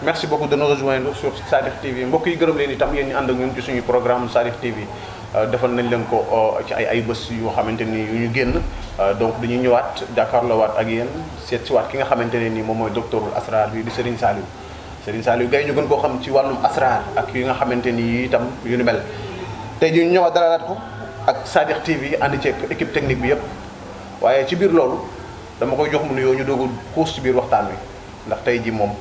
merci beaucoup de nous rejoindre sur Sadikh TV mbokk yi gërëm leen itam yéen ñu ànd ak ñun ci suñu programme Sadikh TV defal nañ leen ko ci ay bés yoo xamante ni yu ñu génn donc dañuy ñëwaat jàkkaarloowaat ak yéen seet si waat ki nga xamante ne nii moom mooy docteurul asrar bi di Serigne Saliou Gaye ñu gën koo xam ci wàllum asrar ak yi nga xamante ni itam yu ni mel tey jii ñu ñëwaat dalalaat ko ak Sadikh TV ànd ci équipe technique bi yëpp waaye ci biir loolu dama koy jox mu nuyoo ñu doog a xuus ci biir waxtaan wi ndax tey jii moom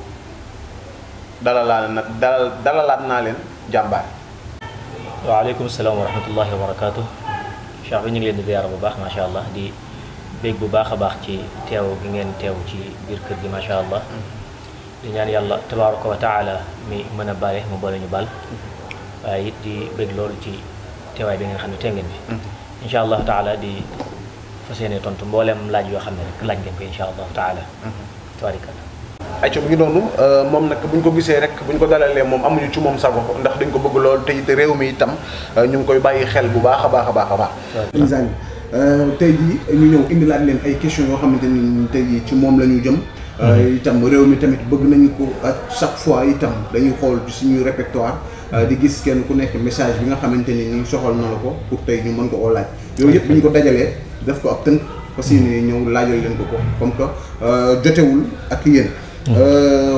dalalaat naa leen jàmbaar. waaleykum salaam wa rahmatullahi wa barakaatu. Cheikh bi ñu ngi leen di ziyaara bu baax macha allah di bég bu baax a baax ci teew gi ngeen teew ci biir kër gi macha allah. di ñaan yàlla tabaaraka wa taala mi mën a baale mu boole ñu baal. waaye it di bég loolu ci teewaay bi ngeen xam ne tee ngeen fi. incha allah taala di fas yéene tontu mboolem laaj yoo xam ne rek laaj ngeen ko incha allah taala. tabaarikalla. ayca mu ngi noonu moom nag bu ñu ko gisee rek bu ñu ko dalalee moom amuñu ci moom sago ndax dañ ko bëgg lool te it réew mi itam ñu ngi koy bàyyi xel bu baax a baax a baax a baax. tey jii ñu ñëw indilaat leen ay questions yoo xamante ni tey jii ci moom la ñu jëm. itam réew mi tamit bëgg nañu ko chaque fois itam dañuy xool ci suñu répertoire di gis kenn ku nekk message bi nga xamante ni soxal na la ko pour tey ñu mën ko oo laaj. yooyu yëpp bu ñu ko dajalee def ko ab tënk fas yéene ñëw laajal leen ko comme que jotewul ak yéen.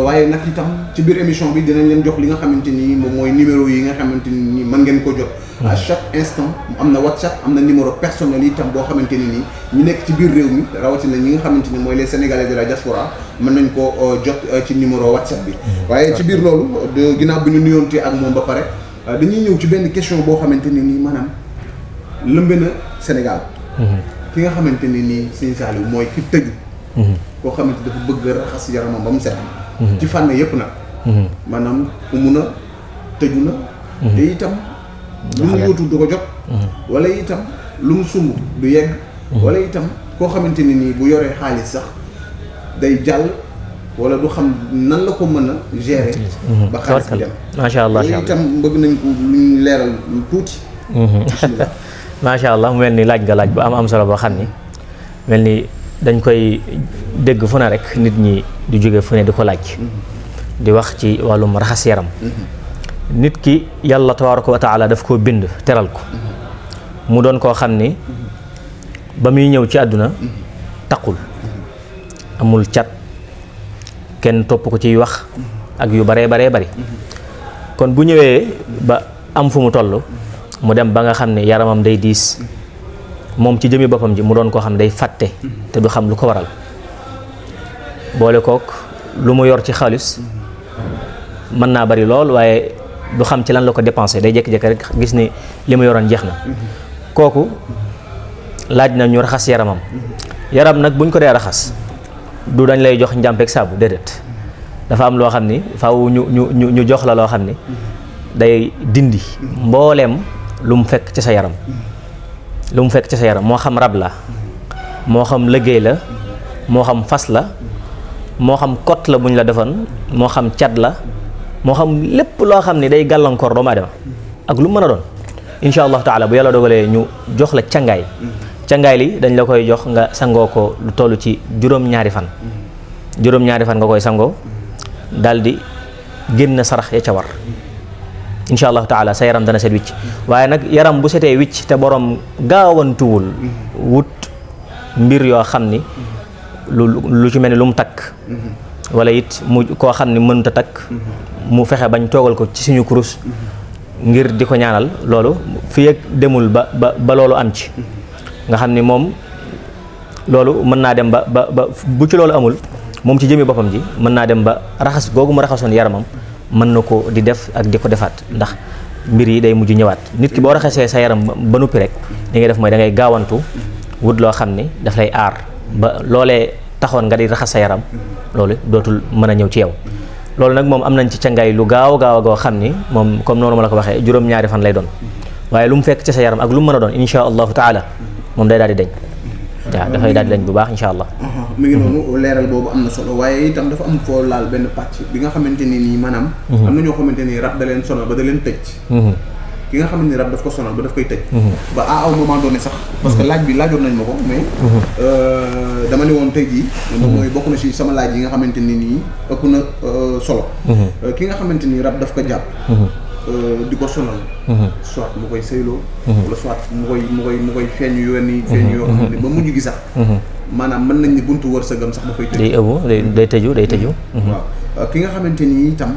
waaye nag itam ci biir émission bi dinañ leen jox li nga xamante ni moom mooy numéro yi nga xamante ni mën ngeen ko jot. à chaque instant am na WhatsApp am na numéro personnel itam boo xamante ni nii ñu nekk ci biir réew mi rawatina ñi nga xamante ni mooy les Sénégalais de la diaspora mën nañ ko jot ci numéro WhatsApp bi. waaye ci biir loolu ginnaaw bi ñu nuyoontee ak moom ba pare dañuy ñëw ci benn question boo xamante ni nii maanaam lëmbe na Sénégal. ki nga xamante ni nii Serigne Saliou mooy ki tëju. koo xamante dafa bëgg raxas yaramam ba mu set. ci fànn yëpp nag. maanaam umu na tëju na. te itam lu mu yóotu du ko jot. wala itam lu mu sumb du yegg. wala itam koo xamante ni nii bu yoree xaalis sax day jàll wala du xam nan la ko mën a gérer. ba xaalis bi dem. macha allah loolu itam bëgg nañ ko lu ñu leeral lu tuuti. macha allah mu mel ni laaj nga laaj bu am solo boo xam ni mel ni. dañ koy dégg fu ne rek nit ñi di jóge fu ne di ko laaj di wax ci wàllum raxas yaram nit ki yàlla tabaaraka wa taala daf koo bind teral ko mu doon koo xam ni ba muy ñëw ci àdduna taqul amul cat kenn topp ko ciy wax ak yu baree bari kon bu ñëwee ba am fu mu toll mu dem ba nga xam ne yaramam day diis moom ci jëmi boppam ji mu doon koo xam ne day fàtte te du xam lu ko waral boole kook lu mu yor ci xaalis mën naa bari lool waaye du xam ci lan la ko dépensé day jékki-jékki rek gis ni li mu yoroon jeex na kooku laaj na ñu raxas yaramam yaram nag buñ ko dee raxas du dañ lay jox njàmpeeg saabu déedéet dafa am loo xam ni faaw ñu jox la loo xam ni day dindi mbooleem lu mu fekk ci sa yaram moo xam rab la moo xam liggéey la moo xam fas la moo xam kot la buñ la defoon moo xam cat la moo xam lépp loo xam ni day gàllankoor doomu aadama ak lu mën a doon insha allahu taala bu yàlla dogalee ñu jox la cangaay li dañ la koy jox nga sangoo ko lu toll ci juróom-ñaari fan nga koy sangoo daldi génn sarax ya ca war incha allahu taala sa yaram dana set wicc waaye nag yaram bu setee wicc te borom gaawantuwul wut mbir yoo xam ni lu ci mel ni lu mu takk wala it mu koo xam ni mënut a takk mu fexe bañ toogal ko ci suñu kurus ngir di ko ñaanal loolu fi ak demul ba loolu am ci nga xam ni moom loolu mën naa dem ba bu ci loolu amul moom ci jëmi boppam ji mën naa dem ba raxas googu mu raxasoon yaramam mën na ko di def ak di ko defaat ndax mbir yi day mujj ñëwaat nit ki boo raxasee sa yaram ba noppi rek li ngay def mooy da ngay gaawantu wut loo xam ni daf lay aar ba loolee taxoon nga di raxas sa yaram loolu dootul mën a ñëw ci yow loolu nag moom am nañ ci cangaay lu gaaw xam ni moom comme noonu ma la ko waxee juróom-ñaari fan lay doon waaye lu mu fekk ci sa yaram ak lu mu mën a doon insha allahu taala moom day daal di dañ waaw dafay daal di dañ bu baax insha allah mi ngi noonu leeral boobu am na solo waaye itam dafa am foo laal benn pàcc bi nga xamante ni nii maanaam am na ñoo xamante ni rab da leen sonal ba da leen tëj ki nga xam ne rab daf ko sonal ba daf koy tëj. ba à un moment donné sax. parce que laaj bi laajoon nañ ma ko mais. dama ne woon tey jii. moom mooy bokk na ci sama laaj yi nga xamante ni nii ëpp na solo. ki nga xamante ni rab daf ko jàpp. di ko sonal. soit mu koy sëyloo. wala soit mu koy feeñu feeñu yoo xam ne ba mujj gi sax. maanaam mën nañ ni buntu wërsëgam sax dafay tëju. day tëju. waaw ki nga xamante ni itam.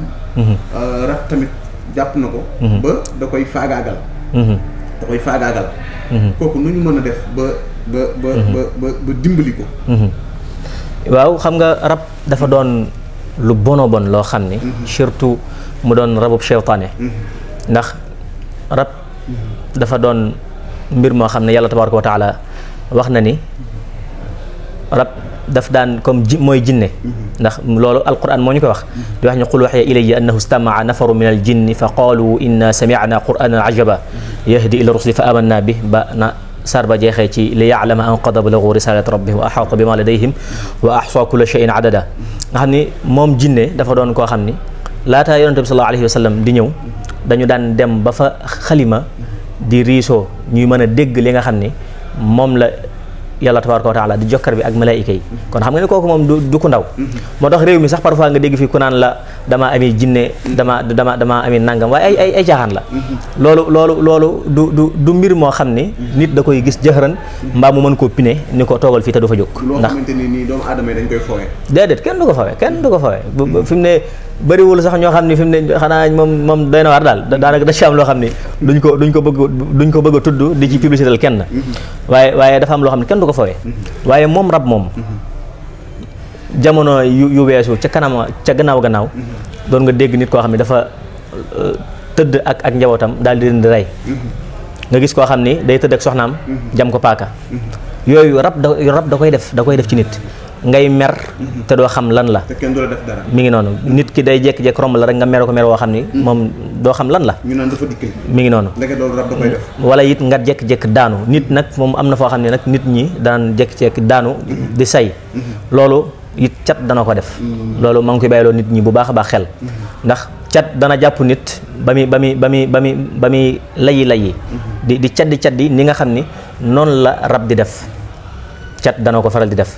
rab tamit jàpp na ko. ba da koy faagaagal. kooku nu ñu mën a def ba dimbali ko. waaw xam nga rab dafa doon lu bon loo xam ni. surtout mu doon rabub seytaane. ndax rab dafa doon mbir moo xam ne yàlla tabaaraka wa taala wax na ni rab daf daan comme mooy jinne. ndax loolu alquran moo ñu koy wax. di wax ni qul waxiya ilayya annahu istamaca nafaru min aljinni fa qaalu inna samicna quranan ajaba yahdi ila rusli fa amanna bi ba na saar ba jeexee ci li yaclama an qad ablagu risalat rabbihim wa axaata bima ladayhim wa axsa kulla cheyin adada. nga xam ni moom jinne dafa doon koo xam ni laataa yonente bi sallallahu alayhi wa sallam di ñëw dañu daan dem ba fa xalima di riisoo ñuy mën a dégg li nga xam ni moom la yàlla tabaaraka wa taala di jokkar bi ak malaayika yi. kon xam nga ni kooku moom du ku ndaw. moo tax réew mi sax parfois nga dégg fii ku naan la damaa amee jinne damaa amee nangam waaye ay caaxaan la. loolu du mbir moo xam ni nit da koy gis jëxëran mbaa mu mën koo pine ni ko toogal fii te du fa jóg. loo xamante ni nii doomu aadama yi dañ koy fowee. déedéet kenn du ko fawee fi mu ne bëriwul sax ñoo xam ni fi mu ne xanaa moom doy na waar daal daanaka da ci am loo xam ni duñ ko bëgg a tudd di ci publicité kenn. waaye dafa am loo xam ne kenn du ko fawee. waaye moom rab moom jamono yu weesu ca gannaaw doon nga dégg nit koo xam ne dafa tëdd ak njabootam daal di leen di rey. nga gis koo xam ni day tëdd ak soxnaam jam ko paaka. yooyu rab da koy def ci nit. ngay mer te doo xam lan la. te kenn du la def dara. mi ngi noonu nit ki day jékki-jékki romb la rek nga mer ko mer woo xam ni moom doo xam lan la. ñu naan dafa dikkee. mi ngi noonu. ndeke loolu rab da koy def. wala it nga jékki-jékki daanu nit nag moom am na foo xam ne nag nit ñi daan jékki-jékki daanu di say. loolu it cat dana ko def. loolu maa ngi koy bàyyiloo nit ñi bu baax a baax xel. ndax cat dana jàpp nit ba muy layi di caddi ni nga xam ni noonu la rab di def. cat dana ko faral di def.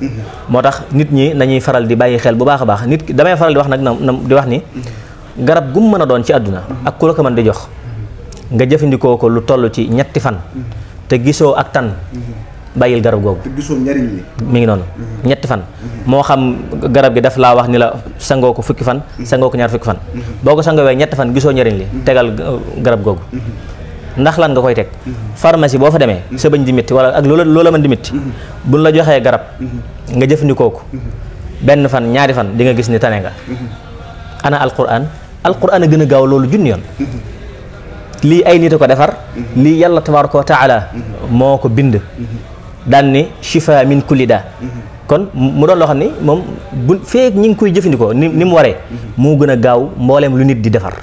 moo tax nit ñi nañuy faral di bàyyi xel bu baax a baax nit ki damay faral di wax nag di wax ni garab gum mën a doon ci àdduna ak ku la ko mën di jox nga jëfandikoo ko lu toll ci 3 fan te gisoo ak tan bàyyil garab googu. te gisoo njariñ li. mi ngi noonu 3 fan moo xam garab gi daf laa wax ni la sangoo ko fukki fan sangoo ko 2 fukki fan boo ko sangoowee 3 fan gisoo njariñ li tegal garab googu. ndax lan nga koy teg pharmacie boo fa demee sa bañ di métti wala ak loola mën di métti buñ la joxee garab nga jëfandikoo ko 1 fan 2 fan di nga gis ni tane nga. ana alquran a gën a gaaw loolu junni yoon. lii ay nit a ko defar. lii yàlla tabaaraka wa taala moo ko bind. daan ni shifa min kulli daa. kon mu doon loo xam ni moom bu feek ñi ngi koy jëfandikoo ni mu waree moo gën a gaaw mbooleem lu nit di defar.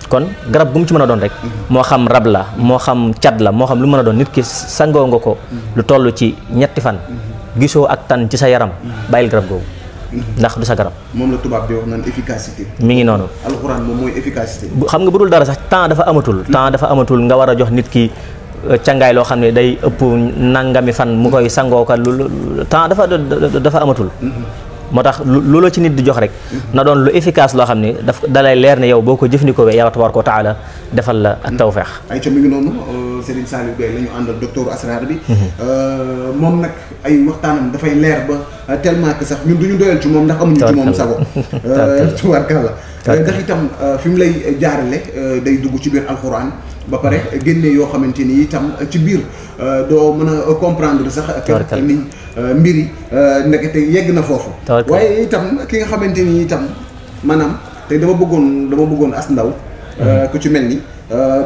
kon garab gu mu ci mën a doon rek moo xam rab la moo xam cat la moo xam lu mën a doon nit ki sangoo nga ko lu toll ci 3 fan gisoo ak tan ci sa yaram bàyyil garab googu ndax du sa garab. moom la tubaab di wax naan efficacité. mi ngi noonu. alxuraan moom mooy efficacité. xam nga bu dul dara sax temps dafa amatul nga war a jox nit ki càngaay loo xam ne day ëpp nangami fan mu koy sangoo ko lu temps dafa amatul. moo tax lu la ci nit di jox rek na doon lu efficace loo xam ne daf dalay leer ne yow boo ko jëfandikoo yàlla tabaaraka wa taala defal la ak tawfeex. ay ca mi ngi noonu Serigne Saliou Gueye la ñu àndal docteur asrar bi. moom nag ay waxtaanam dafay leer ba tellement que sax ñun du ñu doyal ci moom ndax amuñu ci moom sago. tubaarkalla ndax itam fi mu lay jaarale day dugg ci biir alxuraan. ba pare génne yoo xamante ni itam ci biir doo mën a comprendre sax ni mbir yi ndekete yegg na foofu. waaye itam ki nga xamante ni itam maanaam tey dama bëggoon as ndaw ku ci mel ni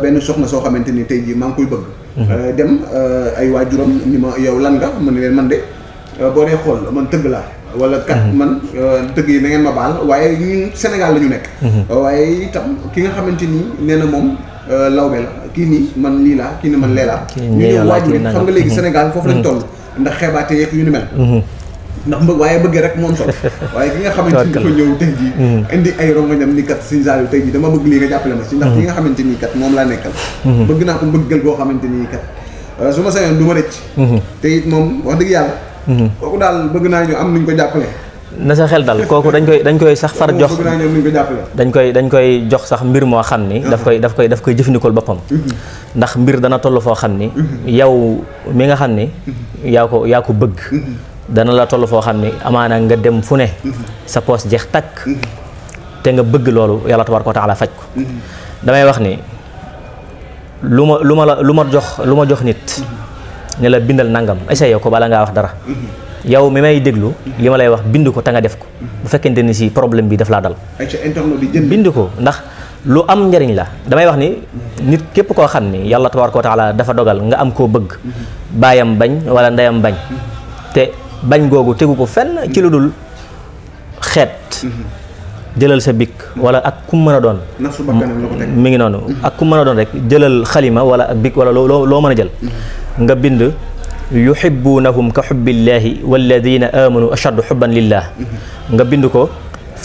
benn soxna soo xamante ni tey jii maa ngi koy bëgg dem ay waajuram ni ma yow lan nga ma ne leen man de boo dee xool man tëgg laa wala kat man tëgg yi na ngeen ma baal waaye ñun Sénégal la ñu nekk. waaye itam ki nga xamante ni nee na moom lawbe la kii nii man lii laa kii ni man lee laa ñu ñëw waajur xam nga léegi Sénégal foofu lañ toll ndax xeebaate yeeg yu ni mel ndax waaye bëgg rek moom solo waaye ki nga xamante ni dafa ñëw tey jii indi ay rongoñam ni kat Serigne Saliou tey jii dama bëgg lii nga jàppale ma si ndax ki nga xamante nii kat moom laa nekkal bëgg naa ko bëggal boo xamante nii kat su ma sañoon du ma rëcc te it moom wax dëgg yàlla kooku daal bëgg naa ñu am nuñ ko jàppale na sa xel dal kooku dañ koy sax far jox dañ koy jox sax mbir moo xam ni daf koy jëfandikool boppam ndax mbir dana toll foo xam ni yow mi nga xam ni yaa ko bëgg dana la toll foo xam ni amaana nga dem fu ne sa poos jeex takk te nga bëgg loolu yàlla tabaaraka wa taala faj ko damay wax ni lu ma jox nit ne la bindal nangam essayé ko bala ngaa wax dara yow mi may déglu li ma lay wax bind ko te nga def ko bu fekkente ni si problème bi daf laa dal bind ko ndax lu am njariñ la damay wax ni nit képp koo xam ni yàlla tabaaraka wa taala dafa dogal nga am koo bëgg baayam bañ wala ndeyam bañ te bañ googu tegu ko fenn ci lu dul xeet jëlal sa bik wala ak kum mën a doon mi ngi noonu ak kum mën a doon rek jëlal xalima wala ak bik wala loo mën a jël nga bind yuhibbunahum ka xubbillaahi walladina amanu ashaddu xubban lillah nga bind ko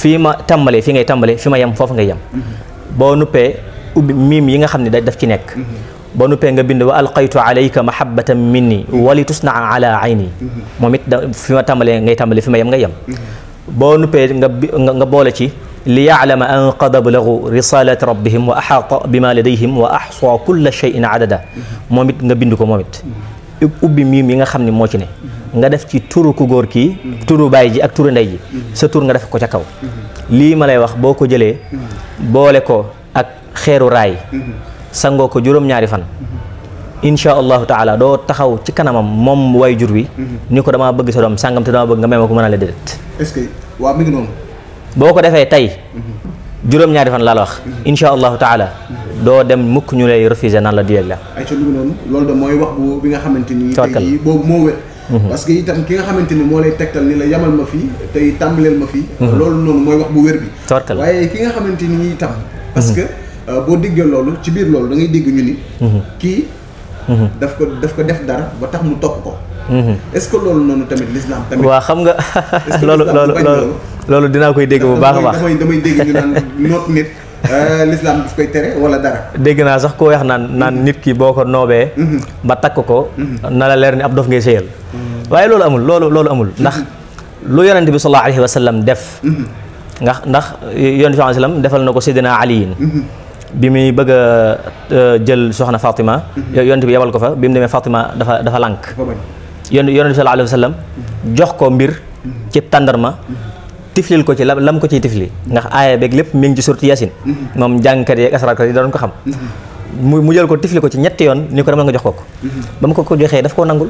fii ma tàmbalee fi ngay tàmbalee fi ma yem foofu ngay yem boo nuppee ubbi miim yi nga xam ne daf ci nekk boo nuppee nga bind wa alqaytu alayka mahabbatan minni wali tusnaa ala ayni moom it fi ma tàmbalee ngay tàmbalee fi ma yem ngay yem boo nuppee nga boole ci li yaalama an qad ablagu risalati rabbihim wa axaata bima ladayhim wa axsa kulla cheyin adada moom it nga bind ko moom it ubbi miim yi nga xam ne moo ci ne nga def ci turu ku góor kii turu baay ji ak turu ndey ji sa tur nga def ko ca kaw lii ma lay wax boo ko jëlee boole ko ak xeeru raay sangoo ko juróom-ñaari fan insha allahu taala doo taxaw ci kanamam moom way jur wi ni ko damaa bëgg sa doom sàngam te dama bëgg nga may ma ko mën a la déedéet est-ce que waaw mi ngi noonu boo ko defee tey juróom-ñaari fan laa la wax insha allahu taala doo dem mukk ñu lay refuser naan la diyeg la ay ca lu noonu loolu de mooy wax bu bi nga xamante ni tey boobu moo wér parce que itam ki nga xamante ni moo lay tegtal ni la yamal ma fii tey tàmbaleel ma fii loolu noonu mooy wax bu wér bi waaye ki nga xamante ni itam parce que boo déggee loolu ci biir loolu da ngay dégg ñu ni kii daf ko def dara ba tax mu topp ko est-ce que loolu noonu tamit l'islam tamit waaw xam nga loolu dinaa koy dégg bu baax a baax damay dégg ñu naan noot nit l'islam daf koy tere wala dara dégg naa sax koo wax naan nit ki boo ko noobee ba takk ko na la leer ni ab dof ngay sëyal waaye loolu amul loolu amul ndax lu yonente bi sallallahu alayhi wa sallam def ndax yonente bi sallallahu alayhi wa sallam defal na ko Seydina Aliyin bi muy bëgg a jël soxna Fatima yonente bi yebal ko fa bi mu demee Fatima dafa lànk yonente bi sallallahu alayhi wa sallam jox ko mbir ci tàndarma tiflil ko ci lam ko ciy tifli ndax aaya beeg lépp mi ngi ci surti Yasin moom jàngkat yi ak asraarkat yi doon ko xam mu jël ko tifli ko ci ñetti yoon ni ko demal nga jox ko ba mu ko joxee daf koo nangul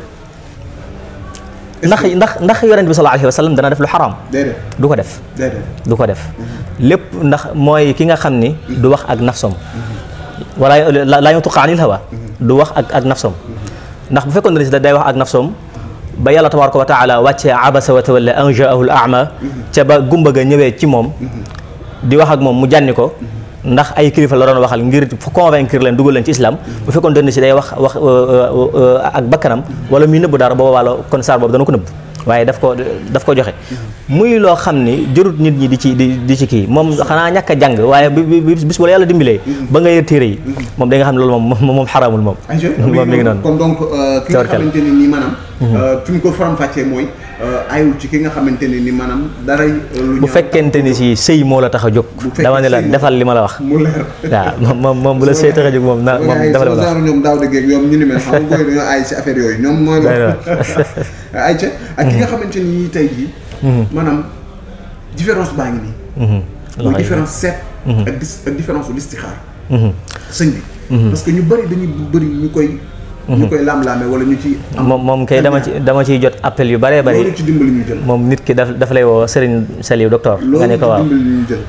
ndax yonent bi sallallahu alayhi wa sallam dana def lu xaraam du ko def lépp ndax mooy ki nga xam ni du wax ak nafsom wala laa yantiqu anil hawa du wax ak nafsom ndax bu fekkoon ne si day wax ak nafsom ba yàlla tabaaraka wa taala wàccee abasa wa tawalla an jaahu al a'ma ca ba gumba ga ñëwee ci moom di wax ak moom mu jànni ko ndax ay kilifa la doon waxal ngir convaincre leen dugal leen ci islam bu fekkoon dënn si day wax ak bakkanam wala muy nëbb dara booba wàlla kon saar boobu dana ko nëbb waaye daf ko joxe muy loo xam ni jërut nit ñi di ci kii moom xanaa ñàkk a jàng waaye bis bu la yàlla dimbalee ba nga yër téere yi moom da nga xam ne loolu moom xaraamul moom moom mi ngi noonu kon donc ki nga xamante ne nii maanaam fi mu ko faram-fàccee mooy ayul ci ki nga xamante ne ni maanaam dara lu bu fekkente ni si sëy moo la tax a jóg dama ne la defal li ma la wax waaw moom bu la sëy tax a jóg moom defal li ma la wax ñoom daaw dëgg ñoom ñu ni mel xam nga dañoo aay si affaire yooyu ñoom mooy loolu ayca ak ki nga xamante ni tey jii maanaam différence baa ngi nii mooy différence seet ak différence u listixaar sëñ bi parce que ñu bëri ñu koy laam-laame wala ñu ci moom kay dama ciy jot appel yu bëree bëri ci dimbali ñu jël moom nit ki dafa lay woo Serigne Saliou docteur nga ne ko waaw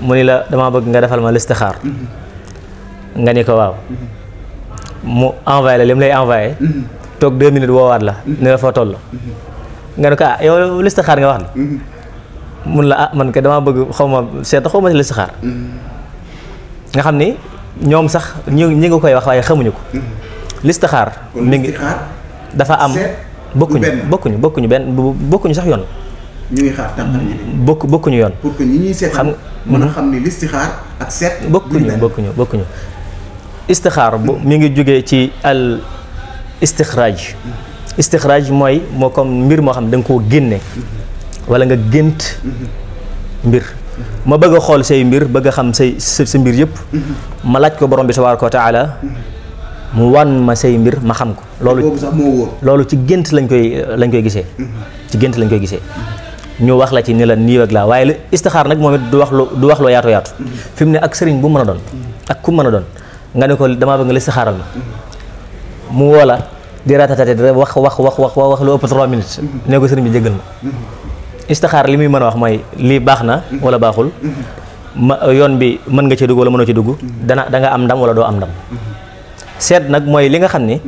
mu ni la damaa bëgg nga defal ma listixaar nga ni ko waaw mu envoyé la li mu lay envoyé toog 2 minutes woowaat la ne la foo toll nga ne ko yow listixaar nga wax ni mun la man kay damaa bëgg xaw ma si listixaar nga xam ni ñoom sax ñi nga koy wax waaye xamuñu ko listixaar mi ngi dafa am bokkuñu sax yoon ñu ngi xaar tànqar ñi bokkuñu yoon. pour que ñi ñuy seet xam mën a xam ni listixaar ak seet bokkuñu istixaar mi ngi jógee ci al istixraaj mooy moo comme mbir moo xam ne da nga koo génne wala nga gént mbir ma bëgg a xool say mbir bëgg a xam sa mbir yëpp ma laaj ko borom bi tabaaraka wa taala mu wan ma say mbir ma xam ko loolu ci gént lañ koy gisee ci gént lañ koy gisee ñu wax la ci ni la nii ak laa waaye istixaar nag moom it du wax loo yaatu fi mu ne ak sëriñ bu mën a doon ak ku mën a doon nga ne ko damaa bëgg nga istixaaral ma mu woo la di ratatate di wax lu ëpp 3 minutes ne ko sëriñ bi jéggal ma istixaar li muy mën a wax mooy lii baax na wala baaxul yoon bi mën nga ci dugg wala mënoo ci dugg da nga am ndam wala doo am ndam seet nag mooy li nga xam ni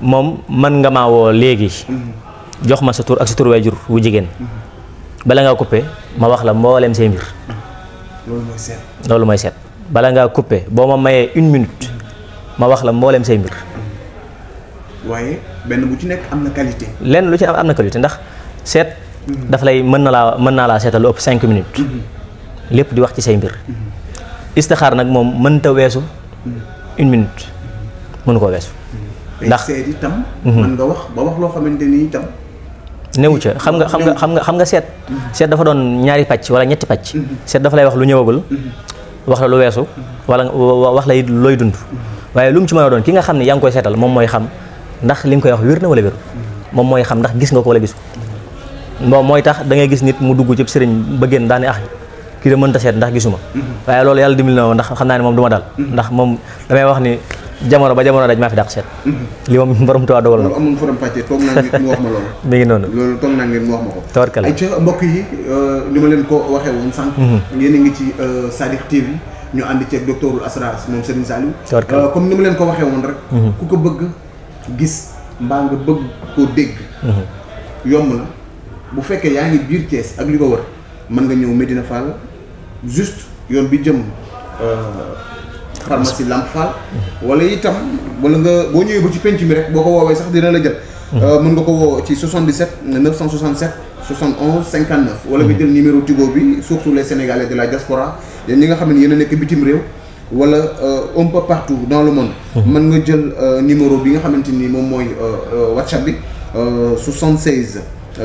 moom mën nga maa woo léegi jox ma sa tur ak sa tur waajur wu jigéen bala ngaa coupé ma wax la mbooleem say mbir loolu mooy seet bala ngaa coupé boo ma mayee 1 minute ma wax la mbooleem say mbir waaye benn bu ci nekk am na qualité lenn lu ci am na qualité ndax seet daf lay mën naa laa seetal lu ëpp 5 minutes lépp di wax ci say mbir istixaar nag moom mënta weesu 1 minute mënu koo weesu ndax seet itam mën nga wax ba wax loo xamante ni itam newu ca xam nga seet dafa doon ñaari pàcc wala ñetti pàcc seet dafa lay wax lu ñëwagul wax la lu weesu wala wax la it looy dund waaye lu mu ci mën a doon ki nga xam ne yaa ngi koy seetal moom mooy xam ndax li nga koy wax wér na wala wér moom mooy xam ndax gis nga ko wala gisu moom mooy tax da ngay gis nit mu dugg ci sëriñ ba génn daane kii de mënta seet ndax gisuma waaye loolu yàlla dimbali na ma ndax xam naa ne moom du ma daal ndax moom damay wax ni jamono ba jamono daj maa fi dàq seet li moom borom Tuubaa dogal na amul faram pàcce toog naa ngeen mu wax ma loolu mi ngi noonu loolu toog naa ngeen mu wax ma ko tawarkal ay ca mbokk yi li ma leen ko waxee woon sànq yéen a ngi ci Sadikh TV ñu ànd ceeg docteurul Asrar moom Serigne Saliou comme ni ma leen ko waxee woon rek ku ko bëgg gis mbaa nga bëgg koo dégg yomb na bu fekkee yaa ngi biir Thiès ak li ko wër mën nga ñëw Medina Fall juste yoon bi jëm pharmacie Lamp Fall wala itam wala nga boo ñëwee ba ci penc mi rek boo ko woowee sax dina la jël mën nga ko woo ci 77 967 71 59 wala nga jël numéro Tigo bi surtout les Sénégalais de la diaspora yéen ñi nga xam ne yéen a nekk bitim réew wala un peu partout dans le monde mën nga jël numéro bi nga xamante ni moom mooy WhatsApp bi 76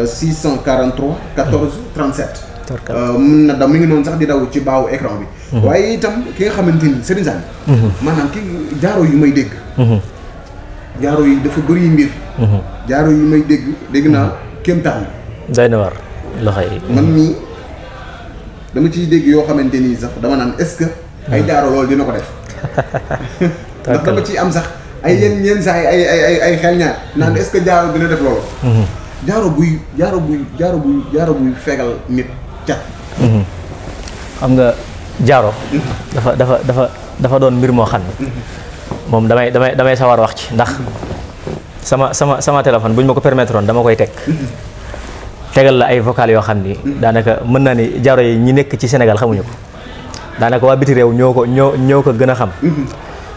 643 14 37 mën na daw mi ngi noonu sax di daw ci baawu écran bi waaye itam ki nga xamante ni Serigne Saliou maanaam ki jaaro yu may dégg jaaro yi dafa bëri mbir jaaro yu may dégg naa kéemtaan day na war loxo yi man nii dama ciy dégg yoo xamante nii sax dama naan est-ce que ay jaaro loolu dina ko def ndax dama ciy am sax ay yenn saa ay xel ñaar naan est-ce que jaaro dina def loolu jaaro buy fegal nit cat xam nga jaaro dafa doon mbir moo xam ne moom damay sawar wax ci ndax sama téléphone bu ñu ma ko permettre woon dama koy tegal la ay vocal yoo xam ni daanaka mën naa ni jaaro yi ñi nekk ci Sénégal xamuñu ko daanaka waa biti réew ñoo ko gën a xam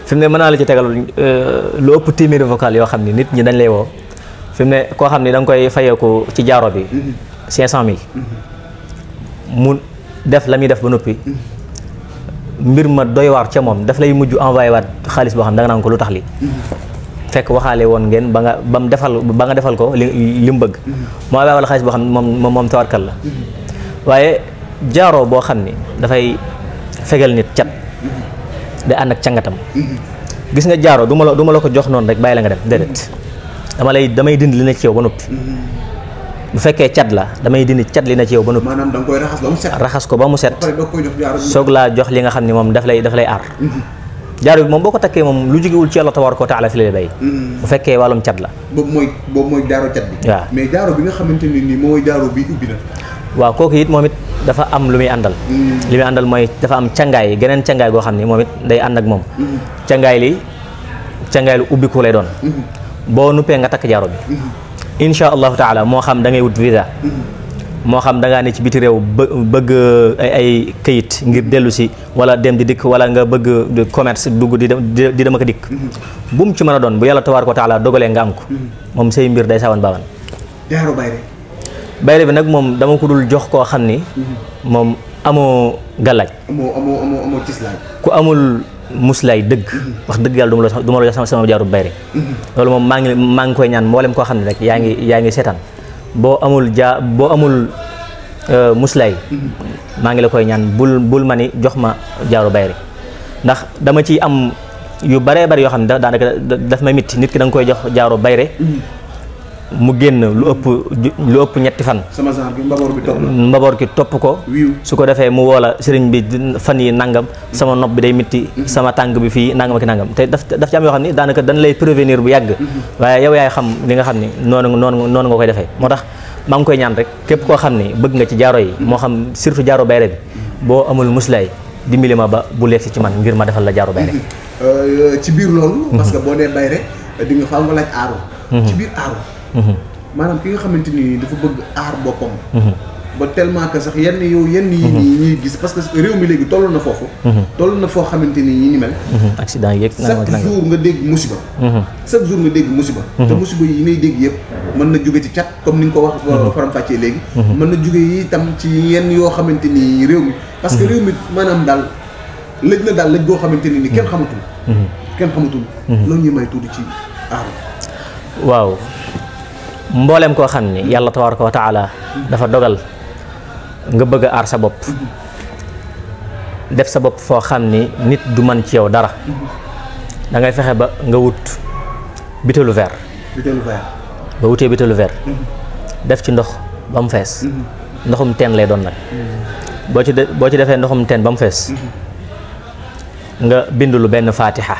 fi mu ne mën naa la ci tegal lu ëpp téeméeri vocal yoo xam ni nit ñi dañ lay woo fi mu ne koo xam ni da nga koy fayeeku ci jaaro bi 500 000 mu def la muy def ba noppi mbir ma doy waar ca moom daf lay mujj envoyé waat xaalis boo xam da nga naan ko lu tax li fekk waxaale woon ngeen ba nga defal ko li mu bëgg moo waay wala xaalis boo xam ne moom tawarkal la waaye jaaro boo xam ni dafay fegal nit cat day ànd ak cangatam gis nga jaaro du ma la ko jox noonu rek bàyyi la nga dem déedéet damay dindi li na ci yow ba noppi bu fekkee cat la damay dindi cat li na ci yow ba noppi maanaam da nga koy raxas ba mu set raxas ko ba mu set soog laa jox li nga xam ne moom daf lay aar jaaro bi moom boo ko takkee moom lu jógewul ci Yàlla tabaaraka wa taala fi lay bay bu fekkee wàllum cat la boobu mooy jaaro cat bi waaw mais jaaro bi nga xamante ne nii mooy jaaro bi ubbi na waaw kooku it moom it dafa am lu muy àndal li muy àndal mooy dafa am cangaay geneen cangaay goo xam ne moom it day ànd ak moom cangaay lu ubbiku lay doon boo nuppee nga takk jaaro bi insha allahu taala moo xam da ngay wut visa moo xam da ngaa ne ci biti réew bëgg ay këyit ngir dellu si wala dem di dikk wala nga bëgg commerce dugg di dem ak dikk bu mu ci mën a doon bu Yàlla tabaaraka wa taala dogalee nga am ko moom say mbir day sawan baawan bayre bi nag moom dama ko dul jox koo xam ni moom amoo gàllaaj amoo cislaay ku amul muslaay dëgg wax dëgg yàlla du ma la jox sama jaaru bayre loolu moom maa ngi koy ñaan mboolem koo xam ne rek yaa ngi seetaan boo amul muslaay maa ngi la koy ñaan bul ma ni jox ma jaaru bayre ndax dama ci am yu baree bari yoo xam ne daanaka daf may mitti nit ki da nga koy jox jaaru bayre mu génn lu ëpp ñetti fan sama genre bi mbaboor ki topp ko su ko defee mu woola sëriñ bi fan yi nangam sama nopp bi day mitti sama tànk bi fii nangam ak nangam te daf ci am yoo xam ne daanaka dañ lay prévenir bu yàgg waaye yow yaay xam li nga xam ne noonu nga koy defee moo tax maa ngi koy ñaan rek képp koo xam ne bëgg nga ci jaaro yi moo xam surtout jaaro bayre bi boo amul muslaay dimbali ma ba bu leegsi ci man ngir ma defal la jaaro bayre ci biir loolu parce que boo nee bayre di nga faaw nga laaj aaru ci biir aaru maanaam ki nga xamante ni dafa bëgg aar boppam ba tellement que sax yenn yi ñuy gis parce que réew mi léegi toll na foofu toll na foo xamante ni ñi ni mel accident yeeg chaque jour nga dégg musiba chaque jour nga dégg musiba te musiba yi ngay dégg yëpp mën na jóge ci cat comme ni nga ko wax faram-fàccee léegi mën na jóge yi itam ci yenn yoo xamante ni réew mi parce que réew mi maanaam daal lëj na daal lëj goo xamante ni kenn xamatul loolu ñuy may tuuti ci aaru waaw mboolem koo xam ni yàlla tabaaraka wa taala dafa dogal nga bëgg a aar sa bopp def sa bopp foo xam ni nit du man ci yow dara da ngay fexe ba nga wut bitéelu verre ba wutee bitéelu verre def ci ndox ba mu fees ndoxum teen lay doon nag boo ci defee ndoxum teen ba mu fees nga bindulu benn fatiha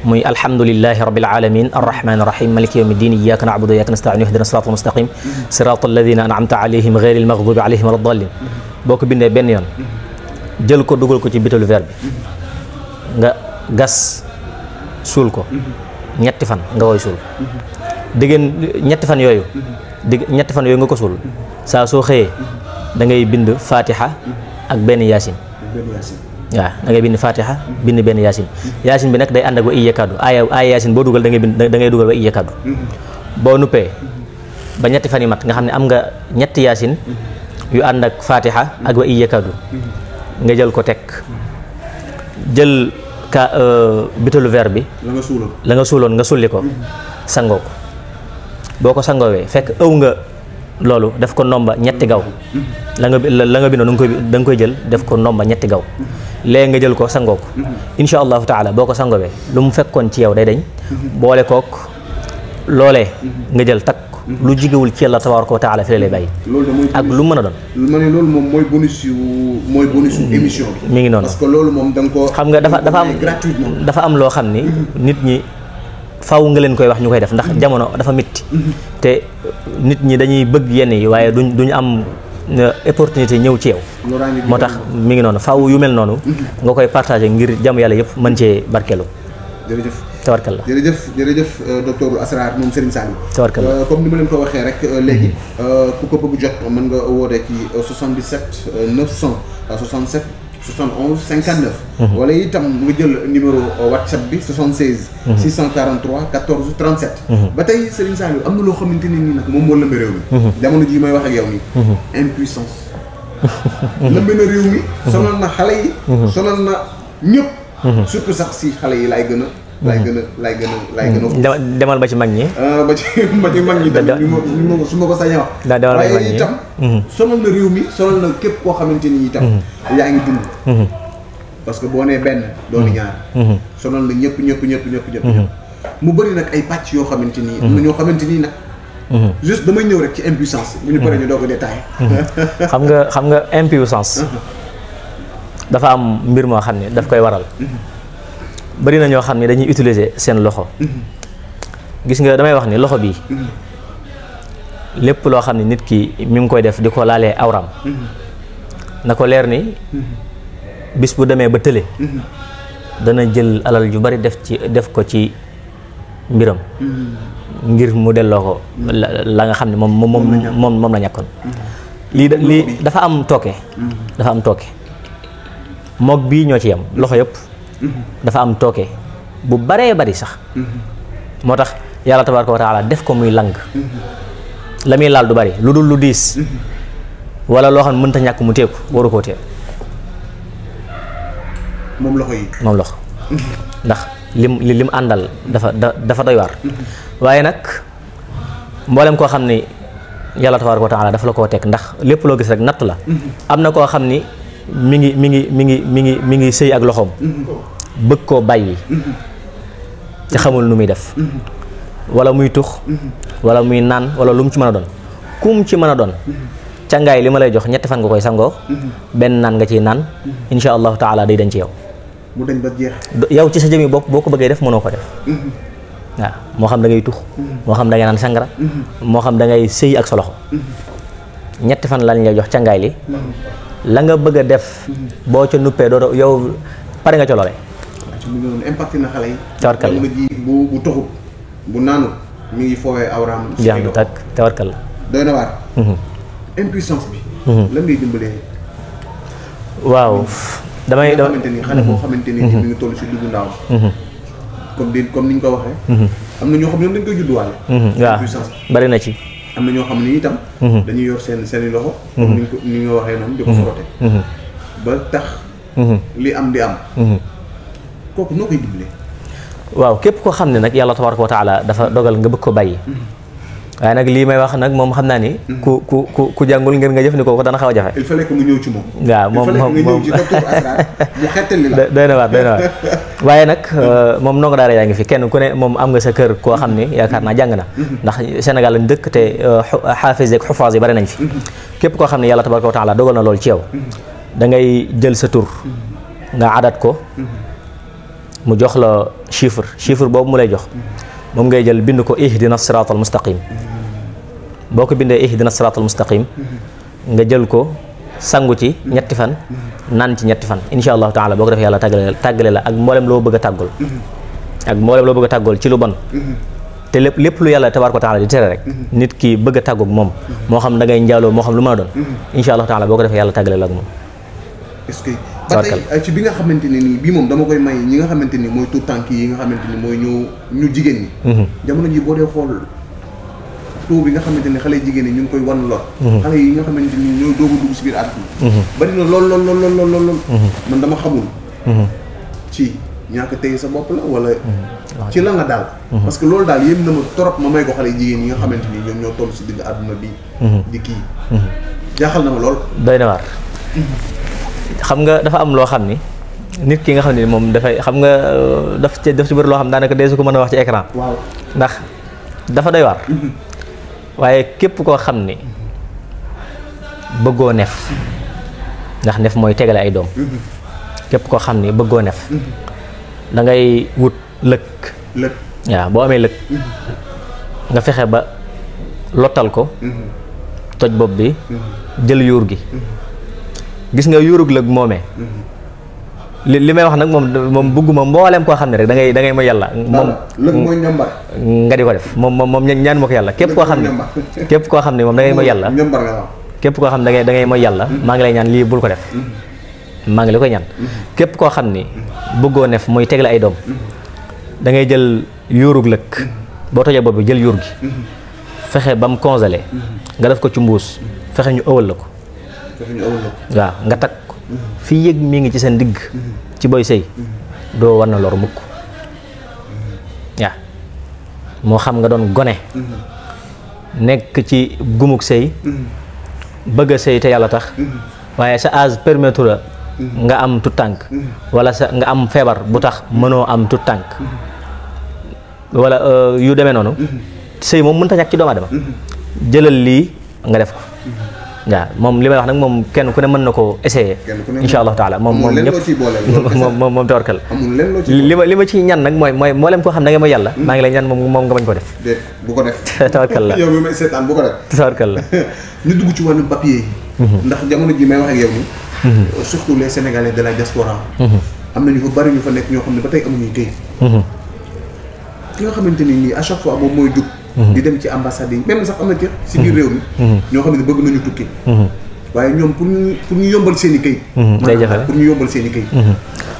muy alhamdulillahi rabbil alamin arrahmani irrahim maliki yawmi ddin iyyaka na'budu wa iyyaka nasta'in ihdina siratal mustaqim siratal ladina an'amta alayhim ghayril maghdubi alayhim waladdallin boo ko bindee benn yoon jël ko dugal ko ci bitéelu verre bi nga gas suul ko ñetti fan nga koy suul ñetti fan yooyu nga ko suul saa soo xëyee da ngay bind fatiha ak benn yaasin waaw da ngay bind fatiha bind benn yaasin bi nag day ànd ak wa iyyakadu aaya yaasin boo dugal da ngay dugal wa iyyakadu boo nuppee ba ñetti fan yi mat nga xam ne am nga ñetti yaasin yu ànd ak fatiha ak wa iyyakadu nga jël ko teg jël bitéelu verre bi la nga suuloon nga sulli ko sangoo ko boo ko sangoowee fekk ëw nga loolu def ko ndomba ñetti gaw la nga bindoon da nga koy jël def ko ndomba ñetti gaw léegi nga jël ko sangoo ko insha allahu taala boo ko sangoowee lu mu fekkoon ci yow day dañ boole kook loolee nga jël takk lu jigewul ci yàlla tabaaraka wa taala fi la lay bàyyi ak lu mën a doon ma ne loolu moom mooy bonus yu émission bi mi ngi noonu parce que loolu moom da nga ko xam nga dafa am loo xam ni nit ñi faw nga leen koy wax ñu koy def ndax jamono dafa mitti te nit ñi dañuy bëgg yenn yi waaye duñu am opportunité ñëw ci yow moo tax mi ngi noonu faw yu mel noonu nga koy partagé ngir jàmm yàlla yëpp mën cee barkeelu jërëjëf tabarkalla jërëjëf docteur Asrar moom Serigne Saliou tabarkalla comme ni ma leen ko waxee rek léegi ku ko bëgg jot mën nga woote ci 77 967 71 59 wala itam nga jël numéro WhatsApp bi 76 643 14 37 ba tey Serigne Saliou am na loo xamante ne nii nag moom moo lëmbe réew mi jamono jii may wax ak yow nii impuissance lëmbe na réew mi sonal na xale yi sonal na ñëpp surtout sax si xale yi laay gën a demal ba ci mag ñi ba ci mag ñi tamit su ma ko sañee wax waaye itam sonal na réew mi sonal na képp koo xamante ni itam yaa ngi dund parce que boo nee benn dooni ñaar sonal na ñëpp mu bëri nag ay pàcc yoo xamante nii am na ñoo xamante nii nag juste damay ñëw rek ci impuissance bu ñu paree ñu doog a détaillé xam nga impuissance dafa am mbir moo xam ne daf koy waral bari na ñoo xam ne dañuy utiliser seen loxo gis nga damay wax ni loxo bii lépp loo xam ne nit ki mi ngi koy def di ko laalee awram na ko leer ni bis bu demee ba tële dana jël alal ju bari def ko ci mbiram ngir mu delloo ko la nga xam ne moom la ñàkkoon lii dafa am tooke mook bii ñoo ci yem loxo yëpp dafa am tooke bu baree bari sax moo tax yàlla tabaaraka wa taala def ko muy lang la muy laal du bari lu dul lu diis wala loo xam ne mënta ñàkk mu teeku waru koo tee moom loxo yi moom loxo ndax lim àndal dafa doy waar waaye nag mboolem koo xam ni yàlla tabaaraka wa taala dafa la koo teg ndax lépp loo gis rek natt la am na koo xam ni mi ngi sëy ak loxoom bëgg koo bàyyi te xamul nu muy def wala muy tux wala muy naan wala lu mu ci mën a doon kum ci mën a doon càngaay li ma lay jox ñetti fan nga koy sangoo benn naan nga ciy naan insha allahu taala day dañ ci yow mu dañ ba jeex yow ci sa jëmi bopp boo ko bëggee def mënoo ko def waaw moo xam da ngay tux moo xam da ngay naan sangara moo xam da ngay sëy ak sa loxo ñetti fan lañ lay jox càngaay li la nga bëgg a def boo ca nuppee doo yow pare nga ca loole mu ngi noonu impacté na xale yi tawarkal la ji bu toxut bu naanut mi ngi foowee awraam jeex na tàkk tawarkal la doy na waar impuissance bi lan ngay dimbalee waaw damay xamante ni xale boo xamante ni mi ngi toll si dugg ndaaw comme ni ñu ko waxee am na ñoo xam ne dañ koy judduwaale waaw impuissance bari na ci am na ñoo xam ne itam dañuy yor seen i loxo comme ni nga waxee noonu di ko frotter ba tax li am di am kooku noo koy dimbalee waaw képp koo xam ne nag yàlla tabaraka wa taala dafa dogal nga bëgg ko bàyyi waaye nag lii may wax nag moom xam naa ni ku jàngul ngeen nga jëfandikoo ko dana xaw a jafe il fallait que mu ñëw ci moom waaw moom nga ñëw ci docteur Asrar mu xettali la doy na waar waaye nag moom ndongo daara yaa ngi fi kenn ku ne moom am nga sa kër koo xam ni yaakaar naa jàng na ndax Sénégal lañ dëkk te xaafis ak xufaas yi bari nañ fi képp koo xam ne yàlla tabaraka wa taala dogal na loolu ci yow da ngay jël sa tur nga adat ko mu jox la chiffre boobu mu lay jox moom ngay jël bind ko ihdina siraatal mustaqim boo ko bindee ihdina siraatal mustaqim nga jël ko sangu ci ñetti fan naan ci ñetti fan insha allahu taala boo ko defee yàlla tàggale la ak mboolem loo bëgg a tàggul ci lu bon te lépp lu yàlla tabaaraka wa taala di tere rek nit ki bëgg a tàggoog moom moo xam da ngay njaaloo moo xam lu mën a doon insha allahu taala boo ko defee yàlla tàggale la ak moom est-ce que ba tey ci bi nga xamante ne nii bii moom dama koy may ñi nga xamante ni mooy tout tànk yi nga xamante ni mooy ñu jigéen ñi jamono ji boo dee xool taux bi nga xamante ni xale jigéen ñi ñu ngi koy wan lor xale yi nga xamante ni ñooy doogu dugg si biir àdduna bari na lool man dama xamul ci ñàkk tey sa bopp la wala ci la nga daal parce que loolu daal yéen na ma trop ma may ko xale jigéen yi nga xamante ni ñoom ñoo toll si digg àdduna bi di kii jaaxal na ma lool doy na waar xam nga dafa am loo xam ni nit ki nga xam ne moom dafay xam nga daf ci bëri loo xam daanaka dee su ko mën a wax ci écran waaw ndax dafa doy waar waaye képp koo xam ni bëggoo nef ndax nef mooy tegale ay doom képp koo xam ni bëggoo nef da ngay wut lëkk waaw boo amee lëkk nga fexe ba lottal ko toj bopp bi jël yuur gi gis nga yuurug lëg moomee li may wax nag moom bëgguma mboolem koo xam ne rek da ngay mooy yàlla moom lëg mooy ñambar nga di ko def moom ñaan ma ko yàlla képp koo xam ne moom da ngay mooy yàlla képp koo xam ne da ngay mooy yàlla maa ngi lay ñaan lii bul ko def maa ngi la koy ñaan képp koo xam ni bëggoo nef muy tegle ay doom da ngay jël yuurug lëg boo tojee bopp bi jël yuur gi fexe ba mu congelé nga def ko ci mbuus fexe ñu ëwal la ko waaw nga takk fii yëg mi ngi ci seen digg ci boy sëy doo war na lor mukk waaw moo xam nga doon gone nekk ci gumuk sëy bëgg a sëy te yàlla tax waaye sa âge permettre la nga am tut tànk wala nga am feebar bu tax mënoo am tut tànk wala yu demee noonu sëy moom mënta ñàkk ci doomu aadama jëlal lii nga def ko waaw moom li may wax nag moom kenn ku ne mën na koo essayer insha allahu taala moom ñëpp moom tawarkal li ma ci ñaan nag mooy mboolem koo xam ne nga mooy yàlla maa ngi lay ñaan moom nga bañ ko def bu ko def tawarkal la yow mi may seetaan bu ko def tawarkal la ñu dugg ci wàllu papier yi ndax jamono ji may wax ak yow ni surtout les sénégalais de la diaspora am na ñu fa bari ñu fa nekk ñoo xam ne ba tey amuñuy këyit ki nga xamante ni nii à chaque fois moom mooy jug di dem ci ambassade yi même sax am na ci si biir réew mi ñoo xam ne bëgg nañu tukki waaye ñoom pour ñu yombal seen i këyit day jafe pour ñu yombal seen i këyit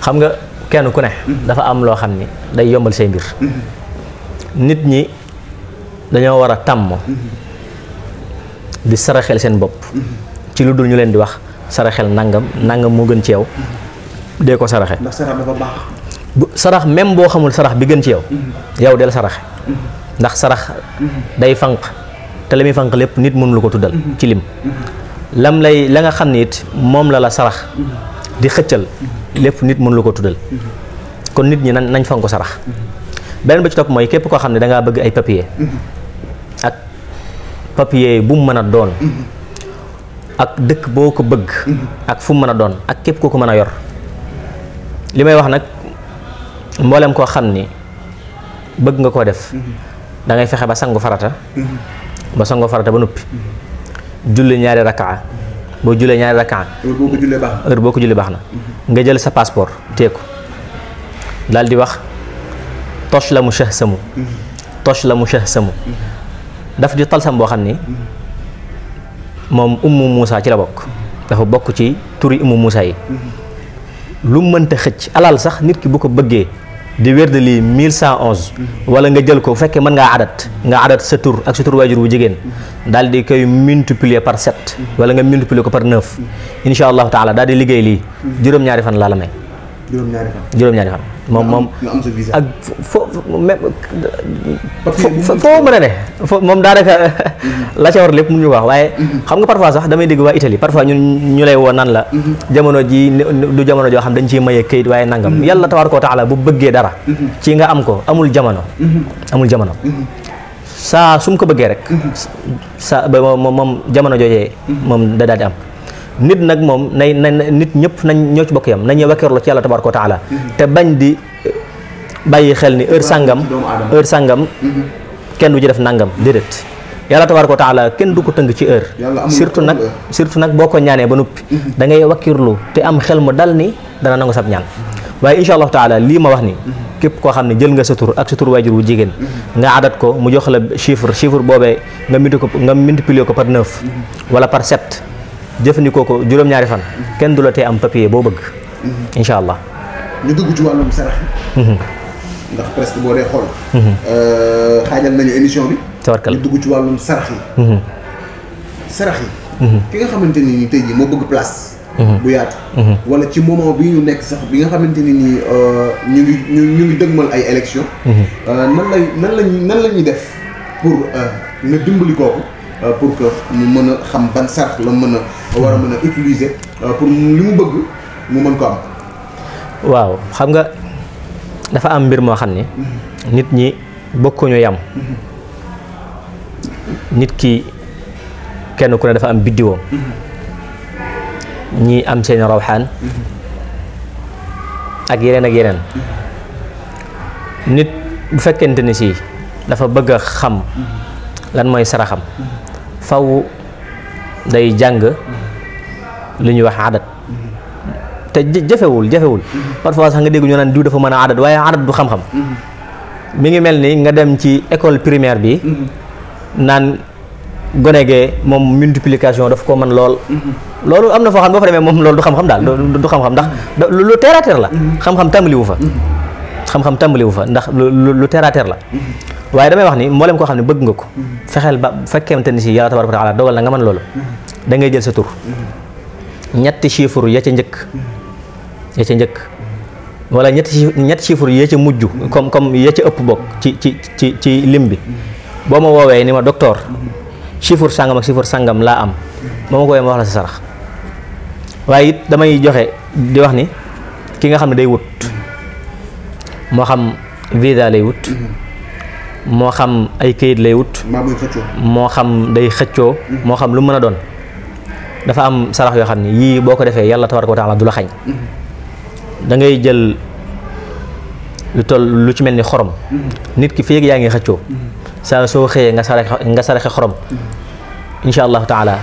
xam nga kenn ku ne dafa am loo xam ni day yombal say mbir nit ñi dañoo war a tàmm di saraxel seen bopp ci lu dul ñu leen di wax saraxel nangam moo gën ci yow dee ko saraxe ndax sarax dafa baax. sarax même boo xamul sarax bi gën ci yow yow del saraxe ndax sarax day fanq te la muy fanq lépp nit mënu lu ko tuddal ci lim la nga xam ne it moom la sarax di xëccal lépp nit mënu lu ko tuddal kon nit ñi nañ fonk sarax beneen ba ci topp mooy képp koo xam ne dangaa bëgg ay papier ak papier bu mu mën a doon ak dëkk boo ko bëgg ak fu mu mën a doon ak képp koo ko mën a yor li may wax nag mboolem koo xam ni bëgg nga koo def da ngay fexe ba sangu farata ba noppi julli ñaari rakaa boo jullee ñaari rakaa heure boo ko jullee baax na nga jël sa passeport téye ko daal di wax tosh la mu shahsamu daf di talsam boo xam ni moom ummu Muusa ci la bokk dafa bokk ci turi ummu Muusa yi lu mënta xëcc alal sax nit ki bu ko bëggee di wér de lii 1111 wala nga jël ko bu fekkee mën ngaa adat sa tur ak sa tur waajur bu jigéen daal di koy multiplier par 7 wala nga multiplier ko par 9 insha allahu taala daal di liggéey lii juróom-ñaari fan laa la may juróom-ñaari fan moom ak foo mën a ne moom daanaka la ca war lépp mun ñu wax waaye xam nga parfois sax damay dégg waa Italie parfois ñu lay woo nan la jamono ji du jamono joo xam dañ ciy maye këyit waaye nangam yàlla tabaaraka wa taala bu bëggee dara ci nga am ko amul jamono saa su mu ko bëggee rek saa moom jamono joojee moom da daal di am nit nag moom nit ñëpp nañ ñoo ci bokk yam nañuy wakkeerlu ci yàlla tabaaraka wa taala te bañ di bàyyi xel ni heure sàngam kenn du ci def nangam déedéet yàlla tabaaraka wa taala kenn du ko tënk ci heure surtout nag boo ko ñaanee ba noppi da ngay wakkeerlu te am xel mu dal ni dana nangu sab ñaan waaye insha allahu taala lii ma wax ni képp koo xam ne jël nga sa tur ak sa tur waajur wu jigéen nga adat ko mu jox la chiffre boobee nga multiplier ko par 9 wala par 7 jëfandikoo ko juróom-ñaari fan kenn du la tee am papier boo bëgg insha allah ñu dugg ci wàllum sarax ndax presque boo dee xool xaajal nañu émission bi tawarkal ñu dugg ci wàllum sarax yi ki nga xamante ni tey jii moo bëgg place bu yaatu wala ci moment bi ñu nekk sax bi nga xamante ni nii ñu ngi dëgmal ay élection nan la ñuy def pour nga dimbali kooku pour que mu mën a xam ban sarax la mën a war a mën a utiliser pour li mu bëgg mu mën ko am. waaw xam nga dafa am mbir moo xam ni nit ñi bokkuñu yam nit ki kenn ku ne dafa am biddiwoom ñi am seen rawxaan ak yeneen nit bu fekkente ni si dafa bëgg a xam lan mooy saraxam faw day jàng lu ñuy wax adat te jafewul parfois sax nga dégg ñu naan diw dafa mën a adat waaye adat du xam-xam mi ngi mel ni nga dem ci école primaire bi naan gone gee moom multiplication daf ko mën loolu am na foo xam ne boo fa demee moom loolu du xam-xam daal du xam-xam ndax lu terre à terre la xam-xam tàmbaliwu fa ndax lu terre à terre la waaye damay wax ni mboolem koo xam ne bëgg nga ko fexeel ba fekkente ni si yàlla tabaaraka wa taala dogal na nga mën loolu da ngay jël sa tur ñetti chiffre ya ca njëkk wala ñetti chiffre ya ca mujj comme ya ca ëpp bokk ci lim bi boo ma woowee ni ma docteur chiffre sangam ak chiffre sangam laa am boo ma ko woowee ma wax la sa sarax waaye it damay joxe di wax ni ki nga xam ne day wut moo xam visa lay wut moo xam ay këyit lay wut moo xam day xëccoo moo xam lu mën a doon dafa am sarax yoo xam ne yii boo ko defee yàlla tabaaraka wa taala du la xañ da ngay jël lu ci mel ni xorom nit ki feeg yaa ngi xëccoo saa soo xëyee nga saraxe xorom insha allahu taala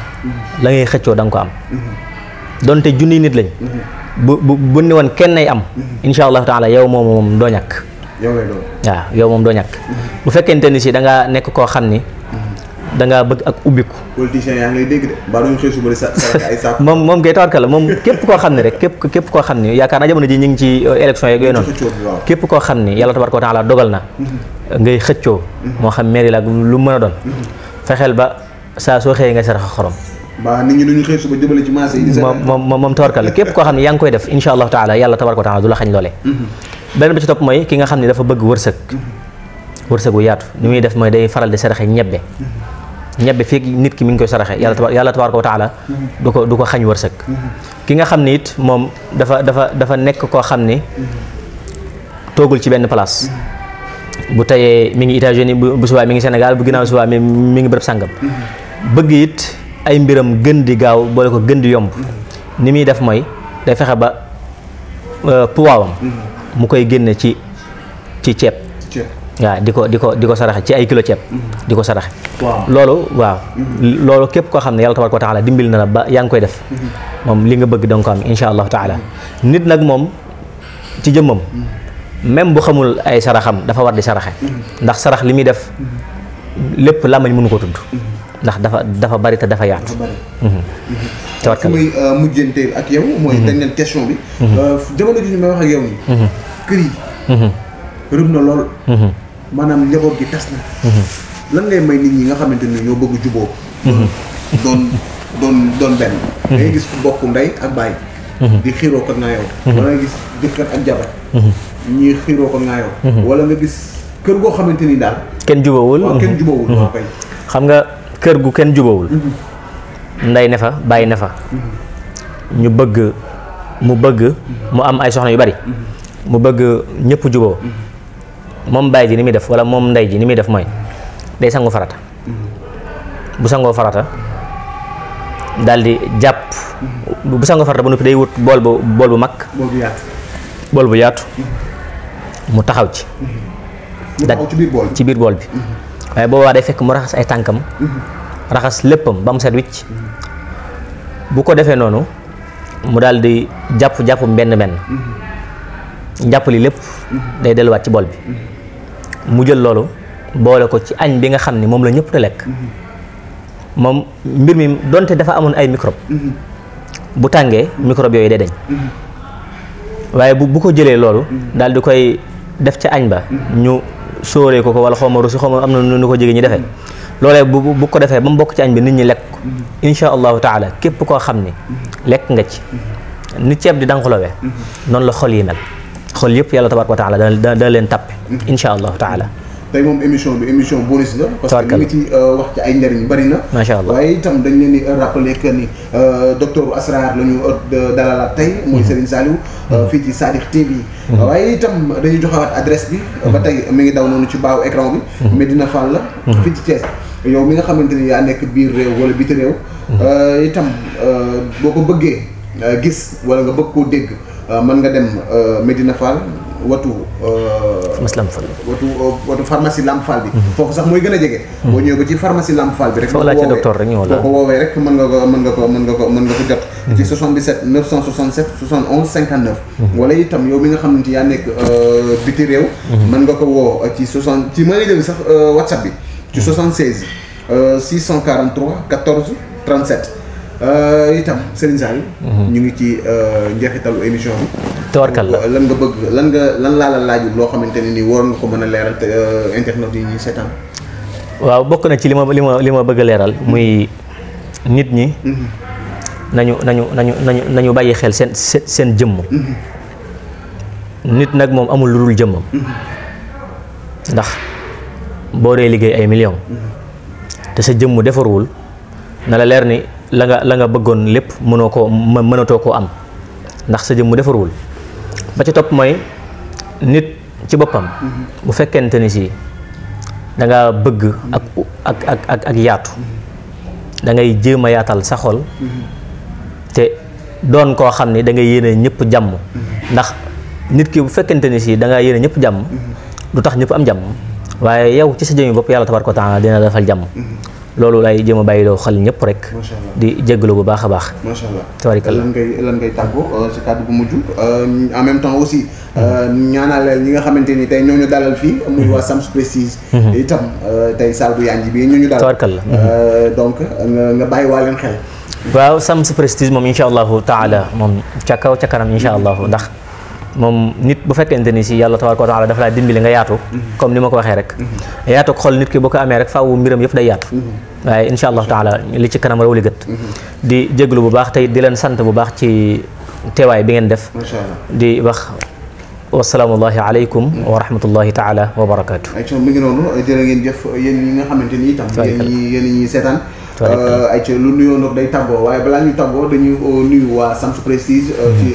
la ngay xëccoo da nga ko am donte junniy nit lañ bu ni woon kenn ay am insha allahu taala yow moom doo ñàkk waaw yow moom doo ñàkk bu fekkente ni si da nga nekk koo xam ni da ngaa bëgg ak ubbiku politiciens yaa ngi lay dégg de mbaa duñu xëy suba di ay saako moom kay tawarka la moom képp koo xam ne rek képp koo xam ni yaakaar naa jamono ji ñu ngi ci élection yeeg yooyu noonu képp koo xam ni yàlla tabaraka wa taala dogal na ngay xëccoo moo xam mairie la lu mën a doon fexeel ba saa soo xëyee nga saraxa xorom. ba nit ñi duñu xëy suba jëbale ci marché yi. moom tabarkalla képp koo xam ne yaa ngi koy def insha allahu taala yàlla tabaraka wa taala du la xañ loolee. beneen bi ci topp mooy ki nga xam ne dafa bëgg wërsëg wu yaatu ni muy def mooy day faral di saraxe ñebbe fii nit ki mi ngi koy saraxe yàlla tabaraka wa taala du ko xañ wërsëg. ki nga xam ne it moom dafa nekk koo xam ni toogul ci benn place bu tayee mi ngi États-Unis bu subaa mi ngi Sénégal bu ginnaaw subaa mi ngi bërëb sàngam bëgg it ay mbiram gën di gaaw boole ko gën di yomb ni muy def mooy day fexe ba puwaawam mu koy génne ci ceeb waaw di ko saraxe ci ay kilo ceeb di ko saraxe loolu képp koo xam ne yàlla tabaraka wa taala dimbil na la ba yaa ngi koy def moom li nga bëgg danga ko am insha allahu taala. nit nag moom ci jëmmam même bu xamul ay saraxam dafa war di saraxe ndax sarax li muy def lépp làmmañ mënu ko tudd ndax dafa bari te dafa yaatu. fi muy mujjante ak yow mooy dañ leen question bi jamono ji ñu may wax ak yow nii kër yi rëb na lool maanaam njaboot gi tas na lan ngay may nit ñi nga xamante ne ñoo bëgg juboo doon benn dangay gis ku bokk ndey ak baay di xiiroo ko ngaayoo wala nga gis jëkkër ak jabar ñii xiiroo ko ngaayoo wala nga gis kër goo xamante ni daal kenn jubawul waaw kay xam nga kër gu kenn jubawul ndey ne fa bàyyi ne fa mu bëgg mu am ay soxna yu bari mu bëgg ñëpp juboo moom bàyyi ji ni muy def wala moom ndey ji ni muy def mooy day sangu farata bu sangoo farata daal di jàpp bu sangoo farata ba noppi day wut bool bu mag bool bu yaatu mu taxaw ci ci biir bool bi waaye boobaa day fekk mu raxas ay tànkam raxas léppam ba mu set wicc bu ko defee noonu mu daal di jàpp benn njàpp li lépp day delluwaat ci bool bi mu jël loolu boole ko ci añ bi nga xam ne moom la ñëpp te lekk moom mbir mi donte dafa amoon ay microbe bu tàngee microbe yooyu day dañ waaye bu ko jëlee loolu daal di koy def ca añ ba ñu sóoree ko wala xaw ma rusi xaw ma am na nu ko jege ñu defee loolee bu ko defee ba mu bokk ci añ bi nit ñi lekk ko insha allahu taala képp koo xam ni lekk nga ci ni ceeb di danqalowee noonu la xol yi mel xol yëpp yàlla tabaraka wa taala da leen tàppe insha allahu taala. tey moom émission bonus la parce que ñu ngi ci wax ci ay njëriñ bari na macha allah waaye itam dañ leen di rappeler que ni docteur Asrar la ñu dalalaat tey mooy Serigne Saliou fii ci Sadikh TV waaye itam dañuy joxewaat adresse bi ba tey mi ngi daw noonu ci baaw écran bi Medina Fall la fii ci Thiès yow mi nga xamante ni yaa nekk biir réew wala biti réew itam boo ko bëggee gis wala nga bëgg koo dégg mën nga dem Medina Fall watu pharmacie Lamp Fall bi foofu sax mooy gën a jege boo ñëwee ba ci pharmacie Lamp Fall bi rek boo ko woowee rek mën nga ko jot ci 77 967 71 59 wala itam yow mi nga xamante yaa nekk biti réew mën nga ko woo ci 60 ci mën nga jël sax WhatsApp bi ci 76 643 14 37 itam Serigne Saliou ñu ngi ci njeexitalu émission bi tawarkal la lan nga bëgg lan laa la laajul loo xamante ne nii war nga ko mën a leeral te internet yi ñuy seetaan waaw bokk na ci li ma bëgg a leeral muy nit ñi nañu bàyyi xel seen jëmm nit nag moom amul lu dul jëmmam ndax boo dee liggéey ay millions te sa jëmm defarwul na la leer ni la nga bëggoon lépp mënatoo koo am ndax sa jëmm defarwul ba ci topp mooy nit ci boppam bu fekkente ni si da nga bëgg ak yaatu da ngay jéem a yaatal sa xol te doon koo xam ni da ngay yéene ñëpp jàmm ndax nit ki bu fekkente ni si da nga yéene ñëpp jàmm du tax ñëpp am jàmm waaye yow ci sa jëmmi bopp yàlla tabaraka wa taala dina defal jàmm loolu lay jéem a bàyyiloo xel ñëpp rek di jéggalu bu baax a baax macha allah tabarikalla lan ngay tàggoo si kàddu bu mujj en même temps aussi ñaanal ñi nga xamante ni tey ñoo ñu dalal fii muy waa Sams Prestige itam tey saal bu yanji bi ñoo ñu dalal tabarikalla donc nga bàyyi waa leen xel waaw Sams Prestige moom insha allahu taala moom ca kaw ca kanam insha allahu ndax moom nit bu fekkente ni si yàlla tabaaraka wa taala dafa laa dimbali nga yaatu comme ni ma ko waxee rek yaatu xol nit ki boo ko amee rek faaw mbiram yëpp day yaatu waaye insha allahu taala li ci kanam raw li gët di jéglu bu baax tey di leen sant bu baax ci teewaay bi ngeen def di wax wasalaamullahi aleykum wa rahmatullahi taala wa barakaatu. ay mi ngi noonu jërë ngeen jëf yéen ñi nga xamante ni itam yéen ñi seetaan ay lu nuyoo nag day tàggoo waaye balaa ñu tàggoo dañuy nuyu waa Shamsu Prestige ci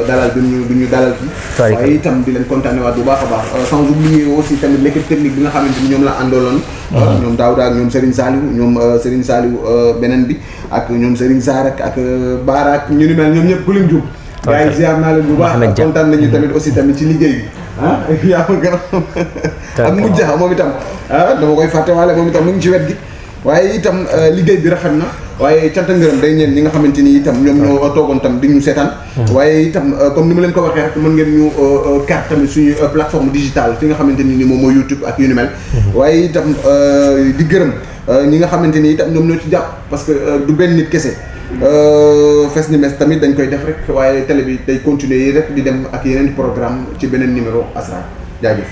dalal bi ñu dalal fi waaye itam di leen kontaane waat bu baax a baax sans oublier aussi tamit l'équipe technique bi nga xamante ni ñoom la àndooloon ñoom Daouda ak ñoom Serigne Saliou beneen bi ak ñoom Serigne Sarr ak Baara ak ñu ni mel ñoom ñëpp ku lim jub gars yi ziar naa leen bu baax kontaan nañu tamit aussi tamit ci liggéey bi yaa ma gën a ak mujja moom itam dama koy fàtte waale moom itam mu ngi ci wet gi waaye itam liggéey bi rafet na waaye cant ngërëm day ñeen ñi nga xamante ni itam ñoom ñoo toogoon tam di ñu seetaan waaye itam comme ni ma leen ko waxee rek mën ngeen ñu carte tamit suñu plateforme digitale fi nga xamante ni moom mooy YouTube ak yu ni mel waaye itam di gërëm ñi nga xamante ni itam ñoom ñoo ci jàpp parce que du benn nit kese Fes ni Mes tamit dañ koy def rek waaye télé bi day continuer yi rek di dem ak yeneen programme ci beneen numéro Asrar jaajëf